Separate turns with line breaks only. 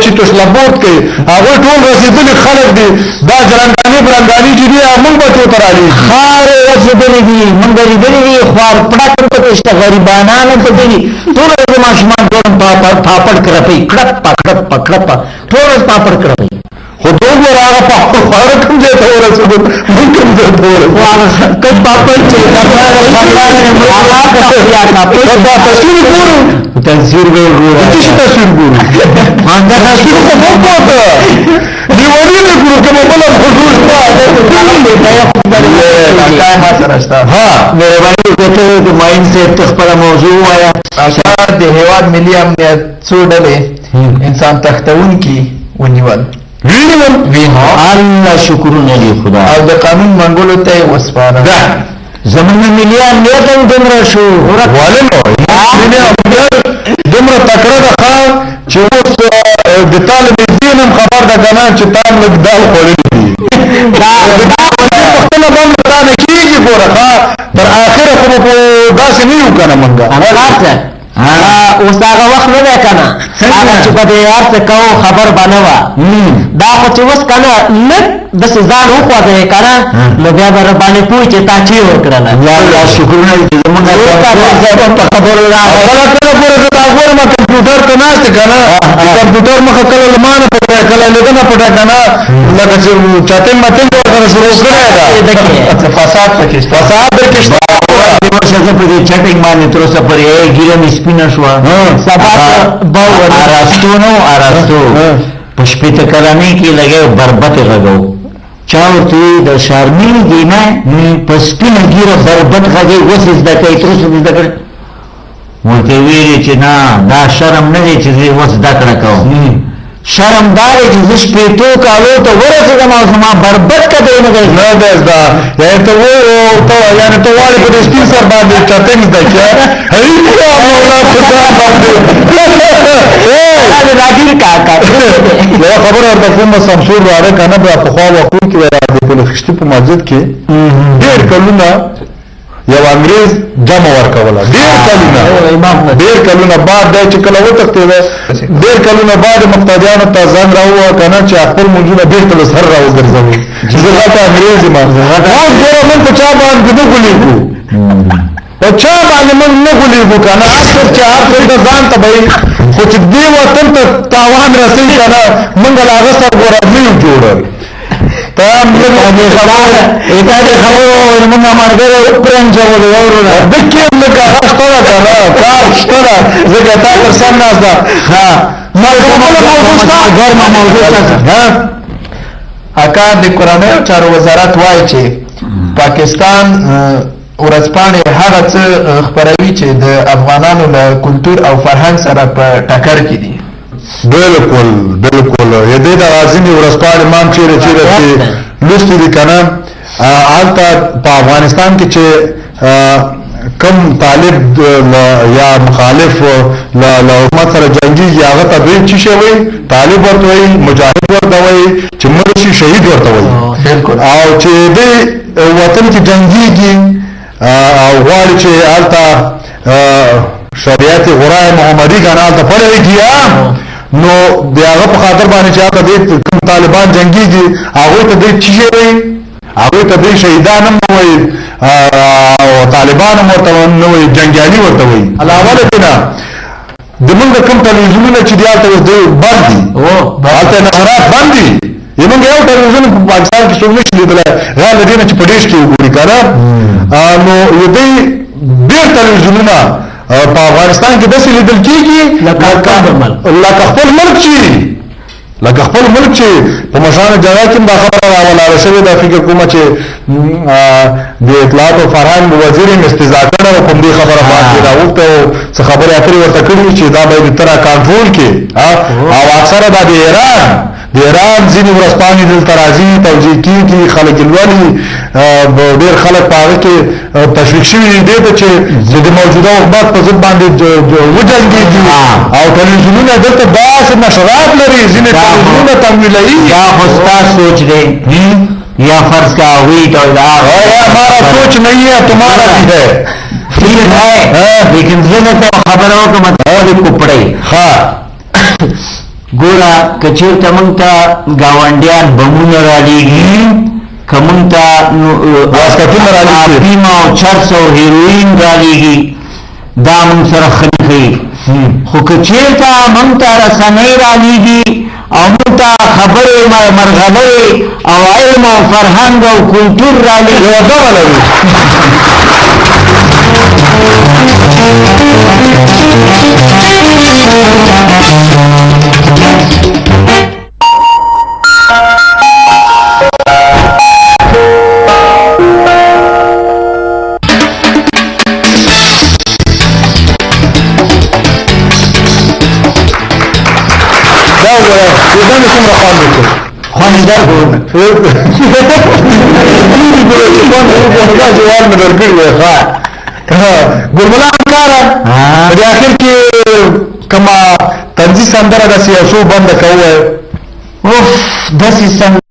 بچي تشلبوت کوي، هغوی ټول رسېدلي خلک دي. دا جرنګاني برنګاني چې دي موږ بچو ته رالېږي.
خارې رسېدلي دي، موږ لیدلي دي، خوار پړک هم پکې شته، غریبانان هم پکې دي. ټول ورځ ماشومان ګورم پاپړ کرپوي، کړپه کړپه کړپه، ټول ورځ پاپړ کرپوي.
خو دوی ګوره هغه پاپړ خواړه کوم ځای ته ورسېدل، موږ کوم ځای ته ورسېدل؟
کوم پاپړ چې
تصویر ګورو،
تصویر به ګورو،
څه شي تصویر ګورو؟
دا
تصویر خو مو کوته دیوالي نه ګورو، کومه بله موضوع شته؟
ها مهرباني وکړه د معین صاحب ته خپله موضوع ووایه.
د هېواد ملي امنیت څو ډلې انسان تښتوونکي ونیول؟
وینول
الله شکرونه دي خدای،
او د قانون منګولو ته یې وسپارل.
زمونږ ملي امنیت هم دومره شو،
ولې نو ملي امنیت دومره تکړه ده ښه چې اوس د تا له نږدې نه هم خبر ده که نه چې تا هم لږ دال خوړلي دي. پوښتنه به هم له تا نه کېږي ګوره ښه، تر آخره خو به داسې نه یو که نه مونږ.
اوس هغه وخت نه دی که نه، هغه چې به دې هر څه کوو خبر به نه وه. دا خو چې اوس که نه لږ داسې ځان وخوځوې که نه، نو بیا به ربانې پوه چې تا چی وکړله.
یا شکرونه چې زمونږ په خبرو راغی.
کله کله ګوره زه دا ګورم کمپیوټر ته ناست که نه، کمپیوټر مخه کله له ما نه پټه، کله له ده نه پټه که نه، لکه چې چټنګ مټنګ ورسره شروع کړی ده.
فساد پکې شته،
فساد پکې شته.
ورشه زه په دې چټنګ باندې تر اوسه پورې ږیره مې سپینه شوه.
سبا به
ارستو نه و، ارستو په 60 کلنۍ کې لګی بربتې غږو. چا ورته وویل د شرمېږي نه، په سپینه ږیره بربت غږوي، اوس یې زده کوي، تر اوسه دې زده کړې؟ ورته ویلي چې نه، دا شرم نه دی چې زه اوس زده کړه کوم، شرم دا دی چې زه 60 کالو ته ورسېدم او زما بربت کتلی نه دی.
نه دی زده، یعنې ته یعنې ته غواړې په دې سپین سر باندې چټنګ زده کړې؟ هیڅ مولا په ځان باندې. یوه خبره ورته کوم، سمسور راغی که نه، بیا پخوا وختونو کې د پل خشتي په مسجد کې ډېر کلونه یو انګرېز جمع ورکوله، ډېر کلونه، ډېر کلونه بعد دی چې کله وتښتېده، ډېر کلونه بعد مقتدیانو ته زنګ راووهه که نه چې خپل لمونځونه بېرته له سر راوګرځوي چې زه غټه انګرېز یم. اوس ګوره موږ په چا باندې نه غولېږو، په چا باندې موږ نه غولېږو که نه، هر څوک چې هر څوک ځان ته به وي، خو چې دې وطن ته تاوان رسوي که نه، موږ له هغه سره ګوره نه یو جوړ.
اکا د کورنیو چارو وزارت وایي چې پاکستان ورځپاڼې هغه څه خپروي چې د افغانانو له کلتور او فرهنګ سره په ټکر کې دي.
بالکل بالکل، دې د ځینې ورځپاڼې مام چیرې چیرې چې لوستې دي که نه، هلته په افغانستان کې چې کم طالب یا مخالف له حکومت سره جنګیږي، هغه ته دوی څه شی وایي؟ طالب ورته وایي، مجاهد ورته وایي، چې مړ شي شهید ورته وایي. او چې دوی وطن کې جنګیږي او غواړي چې هلته شریعت غرای محمدي که نه هلته پلی کړي، نو د هغه په خاطر باندې چې هلته دوی کوم طالبان جنګیږي، هغوی ته دوی څه شی وایي؟ هغوی ته دوی شهیدان هم نه وایي او طالبان هم ورته نه وایي، جنګیالي ورته وایي. علاوه له دې نه د موږ کوم ټلویزیونونه چې دي هلته اوس دوی بند دي، هلته نشرات بند دي. زمونږ یو ټلویزیون په پاکستان کې څوک نشي لیدلی غیر له دې نه چې په ډیش کې وګوري که نه. نو دوی ډېر ټلویزیونونه په افغانستان کې داسې لیدل کېږي لکه خپل ملک چې، لکه خپل ملک چې په مشرانو جرګه کې هم دا خبره راولاړه شوې ده. فکر کوم چې د اطلاعات او فرهنګ وزیر یې استیضاح کړی او په همدې خبره باندې راوښتی او څه خبرې اترې ورته کړي چې دا باید ته را کنټرول کړې. او اکثره دا د ایران ځینې ورځپاڼې دلته راځي، توزیع کېږي، خلک یې لولي، ډېر خلک په هغه کې تشویق شوي دي دې ته چې د موجوده حکومت په ضد باندې وجنګېږي. او ټلویزیونونه دلته داسې نشرات لري، ځینې ټلویزیونونه تمویلوي.
دا خو ستا سوچ دی یا فرض کا ہوئی تو
ہمارا سوچ نہیں ہے، تمہارا بھی ہے،
ٹھیک ہے، لیکن زه نه ته خبره وکړم، ته ولې کوپړی؟
ها
ګوره که چېرته موږ ته ګاونډیان بمونه رالیږي، که موږ ته
واسکټونه رالیږي،
افیم او چرس او هیروین رالیږي، دا موږ سره ښه نه ښیي. خو که چېرته موږ ته رسنۍ رالیږي او موږ ته خبرې مرغلرې او علم او فرهنګ او کلتور رالیږي،
یوه دغه لري. دا وګوره، دې دمې څومره خوند وکړ.
خوند درکړو.
دا جواب مې درکړی دی. ښه ګلملا همکاره، په دې اخر کې کومه طنزي سندره داسې یو څو بنده که ووایې.
اوف، داسې سندره.